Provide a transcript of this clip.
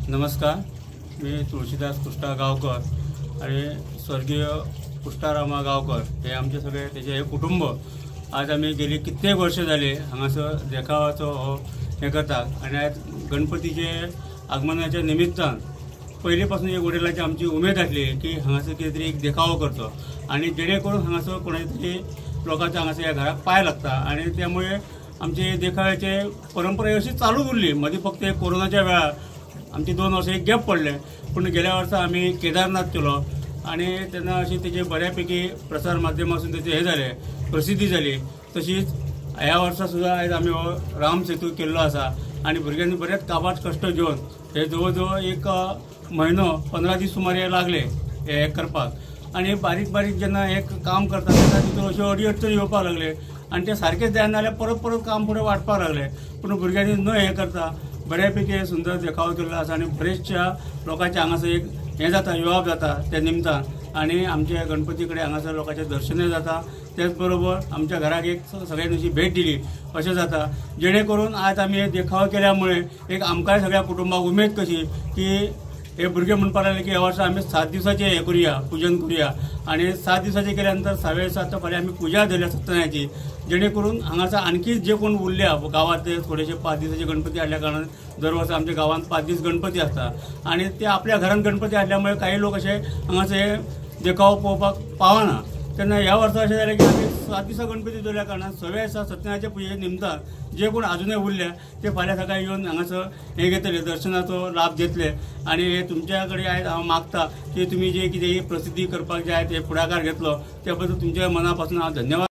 नमस्कार, मी तुळशीदास कुष्टा गांवकर आणि स्वर्गीय कुष्टारामा गांवकर हे आमचे सगळे तेजे हे कुटुंब आज आमी गेली कित्येक वर्ष जाली हांगासर देखावाचो हो हें करतात आनी आयज गणपतीचे आगमनाच्या निमित्तान पयलीं पासून एक वडिलांची आमची उमेद आसली की हांगासर कितें तरी एक देखावो करचो आनी जेणे करून हांगासर कोणाय तरी लोकांच्या हांगासर ह्या घराक पांय लागता आनी त्यामुळे आमचे देखाव्याचे परंपरा अशी चालू उरली. मदीं फक्त कोरोनाच्या वेळार आमची 2 वर्सां एक गॅप पडले, पूण गेल्या वर्सा आमी केदारनाथ केलो आनी तेन्ना अशी तेजे बऱ्यापैकी प्रसार माध्यमासून तेचे हे जाले, प्रसिद्धी जाली. तशीच ह्या वर्सा सुद्दां आयज आमी हो राम सेतू केल्लो आसा आनी भुरग्यांनी बरेच काबार कश्ट घेवन हे जवळ जवळ 1 म्हयनो 15 दीस सुमार लागले हे करपाक. आनी बारीक बारीक जेन्ना हे काम करता तेन्ना तितून अश्यो अडी अडचणी येवपाक लागले आनी ते सारकेच जायना जाल्यार परत परत काम फुडें वाडपाक लागले, पूण भुरग्यांनी न हें करता बऱ्यापैकी सुंदर देखावो केल्लो आसा आनी बरेचशा लोकांचे हांगासर एक हें जाता, युवाप जाता त्या निमतान आनी आमच्या गणपती कडेन हांगासर लोकांचें दर्शनय जाता, तेच बरोबर आमच्या घराक एक सगळ्यांनी अशी भेट दिली अशें जाता. जेणे करून आज आमी हे देखावो केल्या मुळे एक आमकांय सगळ्या कुटुंबाक उमेद कशी की हे भुरगे म्हणपाक लागले की ह्या वर्सा आमी 7 दिसाचें हें करुया, पुजन करुया आनी 7 दिसाचें केल्या नंतर 7:15 फाल्यां आमी पुजा धरल्या सत्यनारायणाची, जेणे करून हांगासर आणखी जे कोण उरल्या गांवांत ते थोडेशे 5 दिसाचे गणपती हाडल्या कारणान दर वर्सा आमच्या गांवांत 5 दीस गणपती आसता आनी ते आपल्या घरान गणपती हाडल्या मुळे काही लोक अशे हांगासर हे देखावो पळोवपाक पावना. तेन्ना ह्या वर्सा अशें जालें की आमी 7 दिसा गणपती दवरल्या कारणान 6व्या दिसा सत्यनारायणाच्या पुजे निमतान जे कोण आजुनय उरल्या ते फाल्यां सकाळी येवन हांगासर हे घेतले, दर्शनाचो लाभ घेतले. आनी हे तुमच्या कडेन आयज हांव मागता की तुमी जे कितें प्रसिद्धी करपाक जे आयज हे फुडाकार घेतलो त्या बद्दल तुमच्या मना पासून हांव धन्यवाद.